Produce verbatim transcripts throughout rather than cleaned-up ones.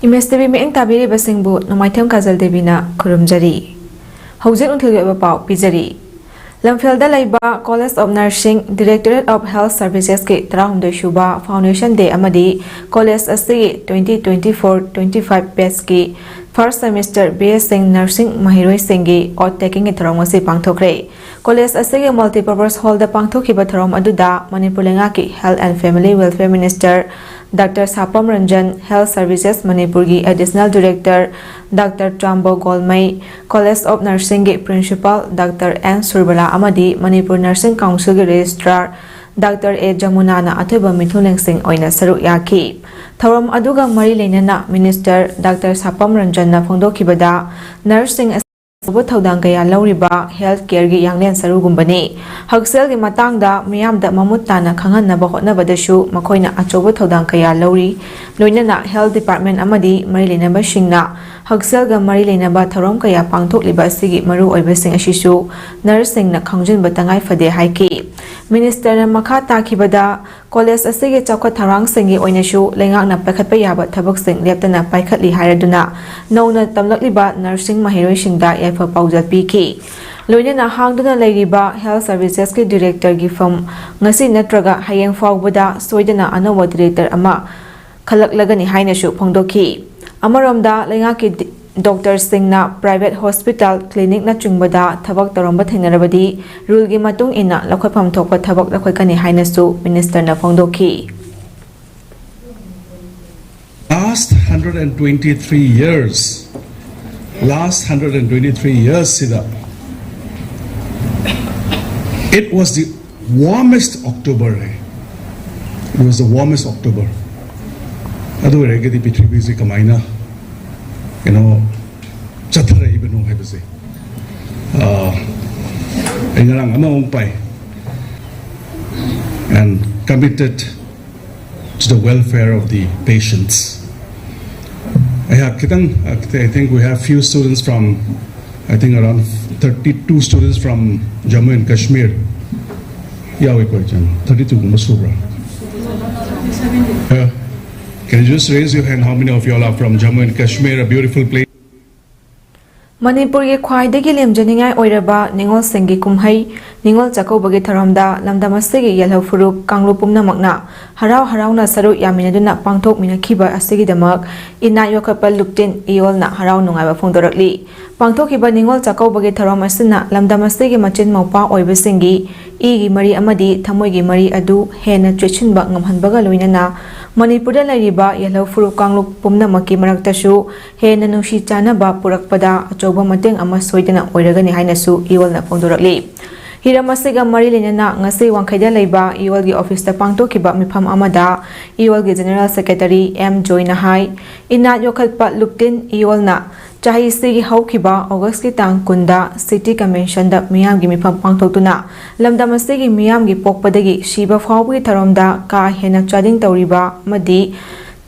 M ꯑꯦꯁ T V ꯃꯤꯠꯌꯦꯡ ꯇꯥꯕꯤꯔꯤꯕꯁꯤꯡꯕꯨ ꯅꯣꯡꯃꯥꯏꯊꯦꯝ ꯀꯥꯖꯜ ꯗꯦꯕꯤꯅ ꯈꯨꯔꯨꯝꯖꯔꯤ꯫ ꯍꯧꯖꯤꯛ ꯅꯨꯡꯊꯤꯜꯒꯤ ꯑꯣꯏꯕ ꯄꯥꯎ ꯄꯤꯖꯔꯤ꯫ ꯂꯝꯐꯦꯜꯗ ꯂꯩꯕ College of Nursing, Directorate of Health Servicesꯀꯤ ꯇꯔꯥꯍꯨꯝꯗꯣꯏ ꯁꯨꯕ Foundation Day ꯑꯃꯗꯤ college ꯑꯁꯤꯒꯤ twenty twenty-four twenty-five batchꯀꯤ first semester B S Sing nursing ꯃꯍꯩꯔꯣꯏꯁꯤꯡꯒꯤ oath takingꯒꯤ ꯊꯧꯔꯝ ꯉꯁꯤ ꯄꯥꯡꯊꯣꯛꯈ꯭ꯔꯦ꯫ College ꯑꯁꯤꯒꯤ multipurpose hallꯗ ꯄꯥꯡꯊꯣꯛꯈꯤꯕ ꯊꯧꯔꯝ ꯑꯗꯨꯗ ꯃꯅꯤꯄꯨꯔ ꯂꯩꯉꯥꯛꯀꯤ Health and Family Welfare Minister Doctor Sapam Ranjan, Health Services ꯃꯅꯤꯄꯨꯔꯒꯤ Additional Director Doctor Chambo Golmei, College of Nursingꯒꯤ Principal Doctor ꯑꯦꯟ ꯁꯨꯔꯕꯂꯥ ꯑꯃꯗꯤ ꯃꯅꯤꯄꯨꯔ Nursing Councilꯒꯤ Registrar Doctor ꯑꯦ ꯖꯃꯨꯅꯥꯅ ꯑꯊꯣꯏꯕ ꯃꯤꯊꯨꯡꯂꯦꯟꯁꯤꯡ ꯑꯣꯏꯅ ꯁꯔꯨꯛ ꯌꯥꯈꯤ꯫ ꯊꯧꯔꯝ ꯑꯗꯨꯒ ꯃꯔꯤ ꯂꯩꯅꯅ Minister Doctor ꯁꯥꯄꯝ ꯔꯟꯖꯟꯅ ꯐꯣꯡꯗꯣꯛꯈꯤꯕꯗ, nurseꯁꯤꯡ ꯑꯆꯧꯕ ꯊꯧꯗꯥꯡ ꯀꯌꯥ ꯂꯧꯔꯤꯕ health careꯒꯤ ꯌꯥꯡꯂꯦꯟ ꯁꯔꯨꯒꯨꯝꯕꯅꯤ꯫ ꯍꯛꯁꯦꯜꯒꯤ ꯃꯇꯥꯡꯗ ꯃꯤꯌꯥꯝꯗ ꯃꯃꯨꯠ ꯇꯥꯅ ꯈꯪꯍꯟꯅꯕ ꯍꯣꯠꯅꯕꯗꯁꯨ ꯃꯈꯣꯏꯅ ꯑꯆꯧꯕ ꯊꯧꯗꯥꯡ ꯀꯌꯥ ꯂꯧꯔꯤ꯫ ꯂꯣꯏꯅꯅ Health Department ꯑꯃꯗꯤ ꯃꯔꯤ ꯂꯩꯅꯕꯁꯤꯡꯅ ꯍꯛꯁꯦꯜꯒ ꯃꯔꯤ ꯂꯩꯅꯕ ꯊꯧꯔꯝ ꯀꯌꯥ ꯄꯥꯡꯊꯣꯛꯂꯤꯕ ꯑꯁꯤꯒꯤ ꯃꯔꯨꯑꯣꯏꯕꯁꯤꯡ ꯑꯁꯤꯁꯨ nurseꯁꯤꯡꯅ ꯈꯪꯖꯤꯟꯕ ꯇꯉꯥꯏ ꯐꯗꯦ ꯍꯥꯏꯈꯤ꯫ Ministerꯅ ꯃꯈꯥ ꯇꯥꯈꯤꯕꯗ, college ꯑꯁꯤꯒꯤ ꯆꯥꯎꯈꯠ ꯊꯧꯔꯥꯡꯁꯤꯡꯒꯤ ꯑꯣꯏꯅꯁꯨ ꯂꯩꯉꯥꯛꯅ ꯄꯥꯏꯈꯠꯄ ꯌꯥꯕ ꯊꯕꯛꯁꯤꯡ ꯂꯦꯞꯇꯅ ꯄꯥꯏꯈꯠꯂꯤ ꯍꯥꯏꯔꯗꯨꯅ ꯅꯧꯅ ꯇꯝꯂꯛꯂꯤꯕ nursing ꯃꯍꯩꯔꯣꯏꯁꯤꯡꯗ ꯌꯥꯏꯐ ꯄꯥꯎꯖꯦꯜ ꯄꯤꯈꯤ꯫ ꯂꯣꯏꯅꯅ ꯍꯥꯡꯗꯨꯅ ꯂꯩꯔꯤꯕ Health Servicesꯀꯤ Directorꯒꯤ ꯐꯝ ꯉꯁꯤ ꯅꯠꯇ꯭ꯔꯒ ꯍꯌꯦꯡ ꯐꯥꯎꯕꯗ ꯁꯣꯏꯗꯅ ꯑꯅꯧꯕ Director ꯑꯃ ꯈꯜꯂꯛꯂꯒꯅꯤ ꯍꯥꯏꯅꯁꯨ ꯐꯣꯡꯗꯣꯛꯈꯤ꯫ ꯑꯃꯔꯣꯝꯗ, ꯂꯩꯉꯥꯛꯀꯤ ꯗꯤ-, doctorꯁꯤꯡꯅ private hospital, clinicꯅꯆꯤꯡꯕꯗ ꯊꯕꯛ ꯇꯧꯔꯝꯕ ꯊꯦꯡꯅꯔꯕꯗꯤ, ruleꯒꯤ ꯃꯇꯨꯡ ꯏꯟꯅ ꯂꯧꯈꯠꯐꯝ ꯊꯣꯛꯄ ꯊꯕꯛ ꯂꯧꯈꯠꯀꯅꯤ ꯍꯥꯏꯅꯁꯨ Ministerꯅ ꯐꯣꯡꯗꯣꯛꯈꯤ꯫ Last hundred and twenty-three years, last hundred and twenty-three years ꯁꯤꯗ, it was the warmest October. It was the warmest October. ꯑꯗꯨ ꯑꯣꯏꯔꯒꯗꯤ ꯄ꯭ꯔꯤꯊꯤꯕꯤꯁꯤ ꯀꯃꯥꯏꯅ, ꯀꯩꯅꯣ, ꯆꯠꯊꯔꯛꯏꯕꯅꯣ ꯍꯥꯏꯕꯁꯦ, ꯑꯥ, ꯑꯩ ꯉꯔꯥꯡ ꯑꯃꯃꯨꯛ ꯄꯥꯏ, and committed to the welfare of the patients. ꯑꯩꯍꯥꯛ ꯈꯤꯇꯪ, I think we have few students from, I think around thirty-two students from Jammu and Kashmir. ꯌꯥꯎꯏꯀꯣ, ꯏꯆꯟ? Thirty-twoꯒꯨꯝꯕ ꯁꯨꯕ꯭ꯔꯥ? ꯑ, Can you just raise your hand? How many of y'all are from Jammu and Kashmir, a beautiful place? ꯃꯅꯤꯄꯨꯔꯒꯤ ꯈ꯭ꯋꯥꯏꯗꯒꯤ ꯂꯦꯝꯖꯅꯤꯡꯉꯥꯏ ꯑꯣꯏꯔꯕ ꯅꯤꯉꯣꯜꯁꯤꯡꯒꯤ ꯀꯨꯝꯍꯩ ꯅꯤꯉꯣꯜ ꯆꯥꯛꯀꯧꯕꯒꯤ ꯊꯧꯔꯝꯗ ꯂꯝꯗꯝ ꯑꯁꯤꯒꯤ ꯌꯦꯜꯍꯧ ꯐꯨꯔꯨꯞ ꯀꯥꯡꯂꯨꯞ ꯄꯨꯝꯅꯃꯛꯅ ꯍꯔꯥꯎ ꯍꯔꯥꯎꯅ ꯁꯔꯨꯛ ꯌꯥꯃꯤꯟꯅꯗꯨꯅ ꯄꯥꯡꯊꯣꯛꯃꯤꯟꯅꯈꯤꯕ ꯑꯁꯤꯒꯤꯗꯃꯛ ꯏꯅꯥꯠ ꯌꯣꯛꯈꯠꯄ ꯂꯨꯞꯇꯤꯟ ꯏꯌꯣꯜꯅ ꯍꯔꯥꯎ ꯅꯨꯡꯉꯥꯏꯕ ꯐꯣꯡꯗꯣꯔꯛꯂꯤ꯫ ꯄꯥꯡꯊꯣꯛꯈꯤꯕ ꯅꯤꯉꯣꯜ ꯆꯥꯛꯀꯧꯕꯒꯤ ꯊꯧꯔꯝ ꯑꯁꯤꯅ ꯂꯝꯗꯝ ꯑꯁꯤꯒꯤ ꯃꯆꯤꯟ ꯃꯧꯄ꯭ꯋꯥ ꯑꯣꯏꯕꯁꯤꯡꯒꯤ ꯏꯒꯤ ꯃꯔꯤ ꯑꯃꯗꯤ ꯊꯃꯣꯏꯒꯤ ꯃꯔꯤ ꯑꯗꯨ ꯍꯦꯟꯅ ꯆꯦꯠꯁꯤꯟꯕ ꯉꯝꯍꯟꯕꯒ ꯂꯣꯏꯅꯅ ꯃꯅꯤꯄꯨꯔꯗ ꯂꯩꯔꯤꯕ ꯌꯦꯜꯍꯧ ꯐꯨꯔꯨꯞ ꯀꯥꯡꯂꯨꯞ ꯄꯨꯝꯅꯃꯛꯀꯤ ꯃꯔꯛꯇꯁꯨ ꯍꯦꯟꯅ ꯅꯨꯡꯁꯤ ꯆꯥꯟꯅꯕ ꯄꯨꯔꯛꯄꯗ ꯑꯆꯧꯕ ꯃꯇꯦꯡ ꯑꯃ ꯁꯣꯏꯗꯅ ꯑꯣꯏꯔꯒꯅꯤ ꯍꯥꯏꯅꯁꯨ ꯏꯌꯣꯜꯅ ꯐꯣꯡꯗꯣꯔꯛꯂꯤ꯫ ꯍꯤꯔꯝ ꯑꯁꯤꯒ ꯃꯔꯤ ꯂꯩꯅꯅ ꯉꯁꯤ ꯋꯥꯡꯈꯩꯗ ꯂꯩꯕ ꯏꯌꯣꯜꯒꯤ ꯑꯣꯐꯤꯁꯇ ꯄꯥꯡꯊꯣꯛꯈꯤꯕ ꯃꯤꯐꯝ ꯑꯃꯗ ꯏꯌꯣꯜꯒꯤ ꯖꯦꯅꯔꯦꯜ ꯁꯦꯀ꯭ꯔꯦꯇꯔꯤ ꯑꯦꯝ ꯖꯣꯏꯅ ꯍꯥꯏ, ꯏꯅꯥꯠ ꯌꯣꯛꯈꯠꯄ ꯂꯨꯞꯇꯤꯟ ꯏꯌꯣꯜꯅ ꯆꯍꯤꯁꯤꯒꯤ ꯍꯧꯈꯤꯕ ꯑꯣꯒꯁꯀꯤ ꯇꯥꯡ ꯀꯨꯟꯗ ꯁꯤꯇꯤ ꯀꯟꯚꯦꯟꯁꯟꯗ ꯃꯤꯌꯥꯝꯒꯤ ꯃꯤꯐꯝ ꯄꯥꯡꯊꯣꯛꯇꯨꯅ ꯂꯝꯗꯝ ꯑꯁꯤꯒꯤ ꯃꯤꯌꯥꯝꯒꯤ ꯄꯣꯛꯄꯗꯒꯤ ꯁꯤꯕ ꯐꯥꯎꯕꯒꯤ ꯊꯧꯔꯝꯗ ꯀꯥ ꯍꯦꯟꯅ ꯆꯥꯗꯤꯡ ꯇꯧꯔꯤꯕ ꯑꯃꯗꯤ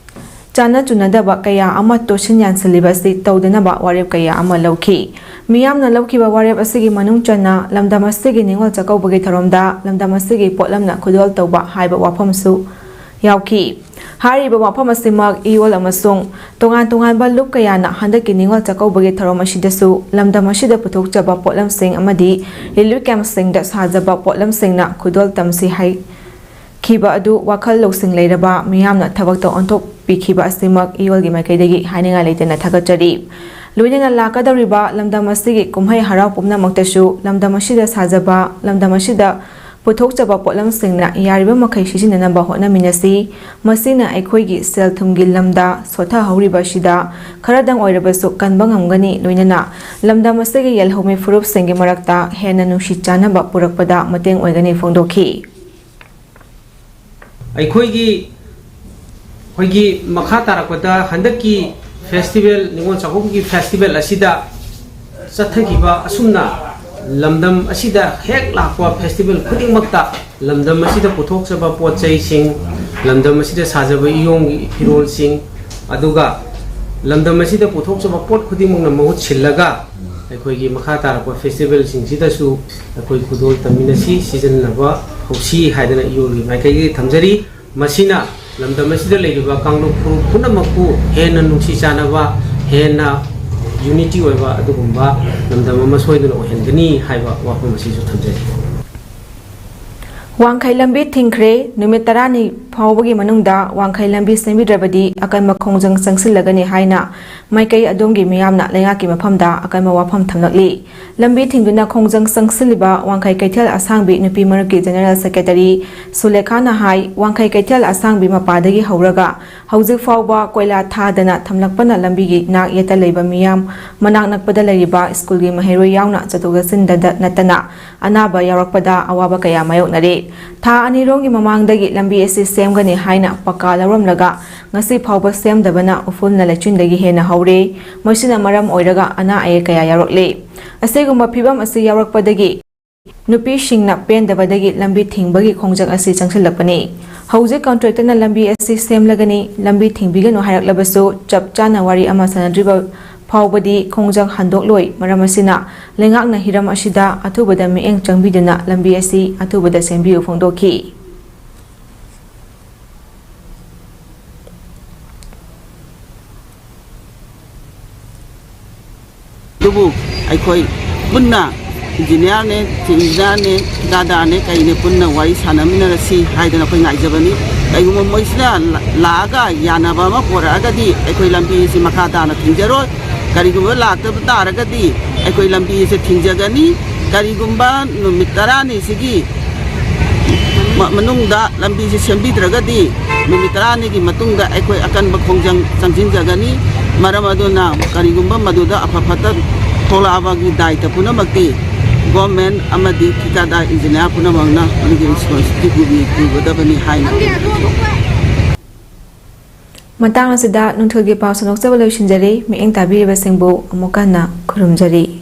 ꯆꯥꯟꯅ ꯆꯨꯅꯗꯕ ꯀꯌꯥ ꯑꯃ ꯇꯣꯠꯁꯤꯟ ꯌꯥꯟꯁꯤꯜꯂꯤꯕ ꯑꯁꯤ ꯇꯧꯗꯅꯕ ꯋꯥꯔꯦꯞ ꯀꯌꯥ ꯑꯃ ꯂꯧꯈꯤ꯫ ꯃꯤꯌꯥꯝꯅ ꯂꯧꯈꯤꯕ ꯋꯥꯔꯦꯞ ꯑꯁꯤꯒꯤ ꯃꯅꯨꯡ ꯆꯟꯅ ꯂꯝꯗꯝ ꯑꯁꯤꯒꯤ ꯅꯤꯉꯣꯜ ꯆꯥꯛꯀꯧꯕꯒꯤ ꯊꯧꯔꯝꯗ ꯂꯝꯗꯝ ꯑꯁꯤꯒꯤ ꯄꯣꯠꯂꯝꯅ ꯈꯨꯗꯣꯜ ꯇꯧꯕ ꯍꯥꯏꯕ ꯋꯥꯐꯝꯁꯨ ꯌꯥꯎꯈꯤ꯫ ꯍꯥꯏꯔꯤꯕ ꯋꯥꯐꯝ ꯑꯁꯤꯃꯛ ꯏꯌꯣꯜ ꯑꯃꯁꯨꯡ ꯇꯣꯉꯥꯟ ꯇꯣꯉꯥꯟꯕ ꯂꯨꯞ ꯀꯌꯥꯅ ꯍꯟꯗꯛꯀꯤ ꯅꯤꯉꯣꯜ ꯆꯥꯛꯀꯧꯕꯒꯤ ꯊꯧꯔꯝ ꯑꯁꯤꯗꯁꯨ ꯂꯝꯗꯝ ꯑꯁꯤꯗ ꯄꯨꯊꯣꯛꯆꯕ ꯄꯣꯠꯂꯝꯁꯤꯡ ꯑꯃꯗꯤ relief campꯁꯤꯡꯗ ꯁꯥꯖꯕ ꯄꯣꯠꯂꯝꯁꯤꯡꯅ ꯈꯨꯗꯣꯜ ꯇꯝꯁꯤ ꯍꯥꯏꯈꯤꯕ ꯑꯗꯨ ꯋꯥꯈꯜ ꯂꯧꯁꯤꯡ ꯂꯩꯔꯕ ꯃꯤꯌꯥꯝꯅ ꯊꯕꯛꯇ ꯑꯣꯟꯊꯣꯛꯄꯤꯈꯤꯕ ꯑꯁꯤꯃꯛ ꯏꯌꯣꯜꯒꯤ ꯃꯥꯏꯀꯩꯗꯒꯤ ꯍꯥꯏꯅꯤꯡꯉꯥꯏ ꯂꯩꯇꯅ ꯊꯥꯒꯠꯆꯔꯤ꯫ ꯂꯣꯏꯅꯅ ꯂꯥꯛꯀꯗꯧꯔꯤꯕ ꯂꯝꯗꯝ ꯑꯁꯤꯒꯤ ꯀꯨꯝꯍꯩ ꯍꯔꯥꯎ ꯄꯨꯝꯅꯃꯛꯇꯁꯨ ꯂꯝꯗꯝ ꯑꯁꯤꯗ ꯁꯥꯖꯕ, ꯂꯝꯗꯝ ꯑꯁꯤꯗ ꯄꯨꯊꯣꯛꯆꯕ ꯄꯣꯠꯂꯝꯁꯤꯡꯅ ꯌꯥꯔꯤꯕ ꯃꯈꯩ ꯁꯤꯖꯤꯟꯅꯅꯕ ꯍꯣꯠꯅꯃꯤꯟꯅꯁꯤ꯫ ꯃꯁꯤꯅ ꯑꯩꯈꯣꯏꯒꯤ ꯁꯦꯜ ꯊꯨꯝꯒꯤ ꯂꯝꯗ ꯁꯣꯊꯍꯧꯔꯤꯕꯁꯤꯗ ꯈꯔꯗꯪ ꯑꯣꯏꯔꯕꯁꯨ ꯀꯟꯕ ꯉꯝꯒꯅꯤ, ꯂꯣꯏꯅꯅ ꯂꯝꯗꯝ ꯑꯁꯤꯒꯤ ꯌꯦꯜꯍꯧꯃꯤ ꯐꯨꯔꯨꯞꯁꯤꯡꯒꯤ ꯃꯔꯛꯇ ꯍꯦꯟꯅ ꯅꯨꯡꯁꯤ ꯆꯥꯟꯅꯕ ꯄꯨꯔꯛꯄꯗ ꯃꯇꯦꯡ ꯑꯣꯏꯒꯅꯤ ꯐꯣꯡꯗꯣꯛꯈꯤ꯫ ꯑꯩꯈꯣꯏꯒꯤ, ꯑꯩꯈꯣꯏꯒꯤ ꯃꯈꯥ ꯇꯥꯔꯛꯄꯗ ꯍꯟꯗꯛꯀꯤ ꯐꯦꯁꯇꯤꯚꯦꯜ, ꯅꯤꯉꯣꯜ ꯆꯥꯛꯀꯧꯕꯒꯤ ꯐꯦꯁꯇꯤꯚꯦꯜ ꯑꯁꯤꯗ ꯆꯠꯊꯈꯤꯕ ꯑꯁꯨꯝꯅ ꯂꯝꯗꯝ ꯑꯁꯤꯗ ꯍꯦꯛ ꯂꯥꯛꯄ ꯐꯦꯁꯇꯤꯚꯦꯜ ꯈꯨꯗꯤꯡꯃꯛꯇ ꯂꯝꯗꯝ ꯑꯁꯤꯗ ꯄꯨꯊꯣꯛꯆꯕ ꯄꯣꯠ ꯆꯩꯁꯤꯡ, ꯂꯝꯗꯝ ꯑꯁꯤꯗ ꯁꯥꯖꯕ ꯏꯌꯣꯡꯒꯤ ꯐꯤꯔꯣꯜꯁꯤꯡ, ꯑꯗꯨꯒ ꯂꯝꯗꯝ ꯑꯁꯤꯗ ꯄꯨꯊꯣꯛꯆꯕ ꯄꯣꯠ ꯈꯨꯗꯤꯡꯃꯛꯅ ꯃꯍꯨꯠ ꯁꯤꯜꯂꯒ ꯑꯩꯈꯣꯏꯒꯤ ꯃꯈꯥ ꯇꯥꯔꯛꯄ ꯐꯦꯁꯇꯤꯚꯦꯜꯁꯤꯡꯁꯤꯗꯁꯨ ꯑꯩꯈꯣꯏ ꯈꯨꯗꯣꯜ ꯇꯝꯃꯤꯟꯅꯁꯤ, ꯁꯤꯖꯤꯟꯅꯕ ꯍꯧꯁꯤ ꯍꯥꯏꯗꯅ ꯏꯌꯣꯜꯒꯤ ꯃꯥꯏꯀꯩꯗꯒꯤ ꯊꯝꯖꯔꯤ꯫ ꯃꯁꯤꯅ ꯂꯝꯗꯝ ꯑꯁꯤꯗ ꯂꯩꯔꯤꯕ ꯀꯥꯡꯂꯨꯞ ꯐꯨꯔꯨꯞ ꯄꯨꯝꯅꯃꯛꯄꯨ ꯍꯦꯟꯅ ꯅꯨꯡꯁꯤ ꯆꯥꯟꯅꯕ, ꯍꯦꯟꯅ ꯌꯨꯅꯤꯇꯤ ꯑꯣꯏꯕ ꯑꯗꯨꯒꯨꯝꯕ ꯂꯝꯗꯝ ꯑꯃ ꯁꯣꯏꯗꯅ ꯑꯣꯏꯍꯟꯒꯅꯤ ꯍꯥꯏꯕ ꯋꯥꯐꯝ ꯑꯁꯤꯁꯨ ꯊꯝꯖꯔꯤ꯫ ꯋꯥꯡꯈꯩ ꯂꯝꯕꯤ ꯊꯤꯡꯈ꯭ꯔꯦ꯫ ꯅꯨꯃꯤꯠ ꯇꯔꯥꯅꯤ ꯐꯥꯎꯕꯒꯤ ꯃꯅꯨꯡꯗ ꯋꯥꯡꯈꯩ ꯂꯝꯕꯤ ꯁꯦꯝꯕꯤꯗ꯭ꯔꯕꯗꯤ ꯑꯀꯟꯕ ꯈꯣꯡꯖꯪ ꯆꯪꯁꯤꯜꯂꯒꯅꯤ ꯍꯥꯏꯅ ꯃꯥꯏꯀꯩ ꯑꯗꯣꯝꯒꯤ ꯃꯤꯌꯥꯝꯅ ꯂꯩꯉꯥꯛꯀꯤ ꯃꯐꯝꯗ ꯑꯀꯟꯕ ꯋꯥꯐꯝ ꯊꯝꯂꯛꯂꯤ꯫ ꯂꯝꯕꯤ ꯊꯤꯡꯗꯨꯅ ꯈꯣꯡꯖꯪ ꯆꯪꯁꯤꯜꯂꯤꯕ ꯋꯥꯡꯈꯩ ꯀꯩꯊꯦꯜ ꯑꯁꯥꯡꯕꯤ ꯅꯨꯄꯤ ꯃꯔꯨꯞꯀꯤ ꯖꯦꯅꯦꯔꯦꯜ ꯁꯦꯀ꯭ꯔꯦꯇꯔꯤ ꯁꯨꯂꯦꯈꯥꯅ ꯍꯥꯏ, ꯋꯥꯡꯈꯩ ꯀꯩꯊꯦꯜ ꯑꯁꯥꯡꯕꯤ ꯃꯄꯥꯗꯒꯤ ꯍꯧꯔꯒ ꯍꯧꯖꯤꯛ ꯐꯥꯎꯕ ꯀꯣꯏꯂꯥ ꯊꯥꯗꯅ ꯊꯝꯂꯛꯄꯅ ꯂꯝꯕꯤꯒꯤ ꯅꯥꯛ ꯌꯦꯠꯇ ꯂꯩꯕ ꯃꯤꯌꯥꯝ, ꯃꯅꯥꯛ ꯅꯛꯄꯗ ꯂꯩꯔꯤꯕ ꯁ꯭ꯀꯨꯜꯒꯤ ꯃꯍꯩꯔꯣꯏ ꯌꯥꯎꯅ ꯆꯠꯊꯣꯛ ꯆꯠꯁꯤꯟꯗ ꯅꯠꯇꯅ ꯑꯅꯥꯕ ꯌꯥꯎꯔꯛꯄꯗ ꯑꯋꯥꯕ ꯀꯌꯥ ꯃꯥꯌꯣꯛꯅꯔꯦ꯫ ꯊꯥ ꯑꯅꯤꯔꯣꯝꯒꯤ ꯃꯃꯥꯡꯗꯒꯤ ꯂꯝꯕꯤ ꯑꯁꯤ ꯁꯦꯝꯒꯅꯤ ꯍꯥꯏꯅ ꯄꯀꯥ ꯂꯧꯔꯝꯂꯒ ꯉꯁꯤ ꯐꯥꯎꯕ ꯁꯦꯝꯗꯕꯅ ꯎꯐꯨꯜꯅ ꯂꯩꯆꯤꯟꯗꯒꯤ ꯍꯦꯟꯅ ꯍꯧꯔꯦ꯫ ꯃꯁꯤꯅ ꯃꯔꯝ ꯑꯣꯏꯔꯒ ꯑꯅꯥ ꯑꯌꯦꯛ ꯀꯌꯥ ꯌꯥꯎꯔꯛꯂꯦ꯫ ꯑꯁꯤꯒꯨꯝꯕ ꯐꯤꯚꯝ ꯑꯁꯤ ꯌꯥꯎꯔꯛꯄꯗꯒꯤ ꯅꯨꯄꯤꯁꯤꯡꯅ ꯄꯦꯟꯗꯕꯗꯒꯤ ꯂꯝꯕꯤ ꯊꯤꯡꯕꯒꯤ ꯈꯣꯡꯖꯪ ꯑꯁꯤ ꯆꯪꯁꯤꯜꯂꯛꯄꯅꯤ꯫ ꯍꯧꯖꯤꯛ ꯀꯟꯇ꯭ꯔꯦꯛꯇꯔꯅ ꯂꯝꯕꯤ ꯑꯁꯤ ꯁꯦꯝꯂꯒꯅꯤ, ꯂꯝꯕꯤ ꯊꯤꯡꯕꯤꯒꯅꯨ ꯍꯥꯏꯔꯛꯂꯕꯁꯨ ꯆꯞ ꯆꯥꯅ ꯋꯥꯔꯤ ꯑꯃ ꯁꯥꯟꯅꯗ꯭ꯔꯤꯕ ꯐꯥꯎꯕꯗꯤ ꯈꯣꯡꯖꯪ ꯍꯟꯗꯣꯛꯂꯣꯏ꯫ ꯃꯔꯝ ꯑꯁꯤꯅ ꯂꯩꯉꯥꯛꯅ ꯍꯤꯔꯝ ꯑꯁꯤꯗ ꯑꯊꯨꯕꯗ ꯃꯤꯠꯌꯦꯡ ꯆꯪꯕꯤꯗꯨꯅ ꯂꯝꯕꯤ ꯑꯁꯤ ꯑꯊꯨꯕꯗ ꯁꯦꯝꯕꯤꯌꯨ ꯐꯣꯡꯗꯣꯛꯈꯤ꯫ ꯑꯗꯨꯕꯨ ꯑꯩꯈꯣꯏ ꯄꯨꯟꯅ ꯏꯟꯖꯤꯅꯤꯌꯥꯔꯅꯦ, ꯆꯤꯞ ꯏꯟꯖꯤꯅꯤꯌꯥꯔꯅꯦ, ꯊꯤꯀꯥꯗꯥꯔꯅꯦ, ꯀꯩꯅꯦ ꯄꯨꯟꯅ ꯋꯥꯔꯤ ꯁꯥꯟꯅꯃꯤꯟꯅꯔꯁꯤ ꯍꯥꯏꯗꯅ ꯑꯩꯈꯣꯏ ꯉꯥꯏꯖꯕꯅꯤ꯫ ꯀꯩꯒꯨꯝꯕ ꯃꯣꯏꯁꯤꯅ ꯂꯥ-, ꯂꯥꯛꯑꯒ ꯌꯥꯅꯕ ꯑꯃ ꯄꯣꯔꯛꯑꯒꯗꯤ ꯑꯩꯈꯣꯏ ꯂꯝꯕꯤꯁꯤ ꯃꯈꯥ ꯇꯥꯅ ꯊꯤꯡꯖꯔꯣꯏ꯫ ꯀꯔꯤꯒꯨꯝꯕ ꯂꯥꯛꯇꯕ ꯇꯥꯔꯒꯗꯤ ꯑꯩꯈꯣꯏ ꯂꯝꯕꯤꯁꯦ ꯊꯤꯡꯖꯒꯅꯤ꯫ ꯀꯔꯤꯒꯨꯝꯕ ꯅꯨꯃꯤꯠ ꯇꯔꯥꯅꯤꯁꯤꯒꯤ ꯃ-, ꯃꯅꯨꯡꯗ ꯂꯝꯕꯤꯁꯤ ꯁꯦꯝꯕꯤꯗ꯭ꯔꯒꯗꯤ ꯅꯨꯃꯤꯠ ꯇꯔꯥꯅꯤꯒꯤ ꯃꯇꯨꯡꯗ ꯑꯩꯈꯣꯏ ꯑꯀꯟꯕ ꯈꯣꯡꯖꯪ ꯆꯪꯁꯤꯟꯖꯒꯅꯤ꯫ ꯃꯔꯝ ꯑꯗꯨꯅ ꯀꯔꯤꯒꯨꯝꯕ ꯃꯗꯨꯗ ꯑꯐ ꯐꯠꯇ ꯊꯣꯛꯂꯛꯑꯕꯒꯤ ꯗꯥꯏꯇ ꯄꯨꯝꯅꯃꯛꯇꯤ ꯒꯣꯔꯃꯦꯟ ꯑꯃꯗꯤ ꯊꯤꯀꯥꯗꯥꯔ ꯏꯟꯖꯤꯅꯤꯌꯥꯔ ꯄꯨꯝꯅꯃꯛꯅ ꯃꯗꯨꯒꯤ ꯔꯦꯁꯄꯣꯟꯁꯤꯕꯤꯂꯤꯇꯤ ꯄꯨꯕꯤ-, ꯄꯨꯒꯗꯕꯅꯤ ꯍꯥꯏꯅ ꯃꯇꯥꯡ ꯑꯁꯤꯗ ꯅꯨꯡꯊꯤꯜꯒꯤ ꯄꯥꯎ ꯁꯟꯗꯣꯛꯆꯕ ꯂꯣꯏꯁꯤꯟꯖꯔꯤ꯫ ꯃꯤꯠꯌꯦꯡ ꯇꯥꯕꯤꯔꯤꯕꯁꯤꯡꯕꯨ ꯑꯃꯨꯛ ꯍꯟꯅ ꯈꯨꯔꯨꯝꯖꯔꯤ꯫